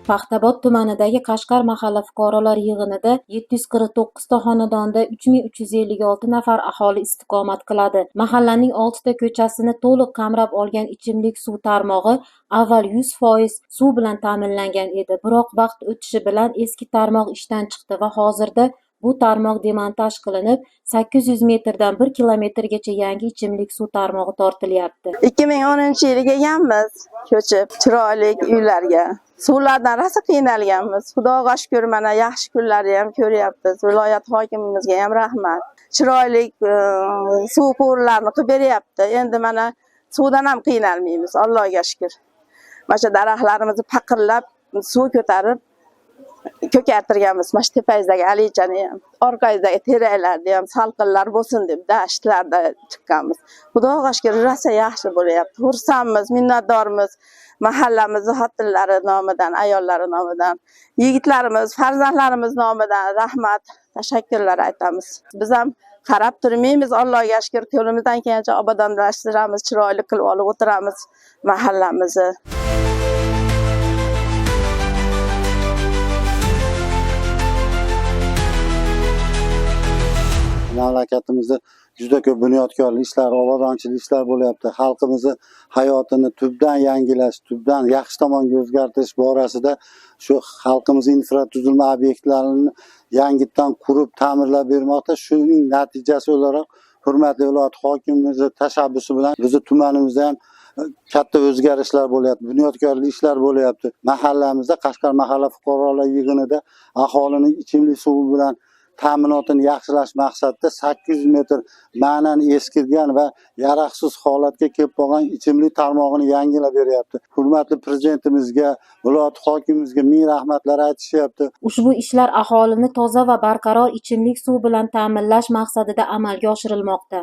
Paxtabod tumanidagi Qashqar mahalla fuqarolar yig'inida 749 ta xonadonda 3356 nafar aholi istiqomat qiladi. Mahallaning 6 ta ko'chasini to'liq qamrab olgan ichimlik suv tarmog'i avval 100% suv bilan ta'minlangan edi. Biroq vaqt o'tishi bilan eski tarmoq ishdan chiqdi va hozirda bu tarmoq demontaj qilinib, 800 metrdan 1 kilometrgacha yangi ichimlik suv tarmog'i tortilyapti. 2010-yili kelganmiz ko'chib chiroyli uylarga. Suvlardan rosa qiynalganmiz. Xudoga shukur, mana yaxshi kunlarni ham ko'ryapmiz. Viloyat hokimimizga ham rahmat. Chiroyli suv quvurlarini qilib beryapti. Endi mana suvdan ham qiynalmaymiz, Allohga shukur. Mana shu daraxtlarimizni paqirlab suv ko'tarib ko'kartirganmiz. Mana shu tepangizdagi alichani ham, orqangizdagi teraklarni ham salqinlar bo'lsin deb dashtlarda chiqqanmiz. Xudoga shukur, rosa yaxshi bo'lyapti. Xursandmiz, minnatdormiz. Mahallamizni xotinlari nomidan, ayollari nomidan, yigitlarimiz, farzandlarimiz nomidan rahmat, tashakkurlar aytamiz. Biz ham qarab turmaymiz, Allohga shukur, qo'limizdan kelgancha obodonlashtiramiz, chiroyli qilib olib o'tiramiz mahallamizni. Mamlakatimizda juda ko'p bunyodkorlik ishlar, obodonchilik ishlar bo'lyapti. Xalqimizni hayotini tubdan yangilash, tubdan yaxshi tomonga o'zgartirish borasida shu xalqimiz infratuzilma obyektlarini yangitdan qurib, ta'mirlab bermoqda. Shuning natijasi o'laroq hurmatli viloyat hokimimizni tashabbusi bilan bizni tumanimizda ham katta o'zgarishlar bo'lyapti, bunyodkorlik ishlar bo'lyapti. Mahallamizda Qashqar mahalla fuqarolar yig'inida aholining ichimlik suvi bilan ta'minotini yaxshilash maqsadida 800 metr ma'nan eskirgan va yaroqsiz holatga kelib qolgan ichimlik tarmog'ini yangilab beryapti. Hurmatli prezidentimizga, viloyat hokimimizga ming rahmatlar aytishyapti. Ushbu ishlar aholini toza va barqaror ichimlik suv bilan ta'minlash maqsadida amalga oshirilmoqda.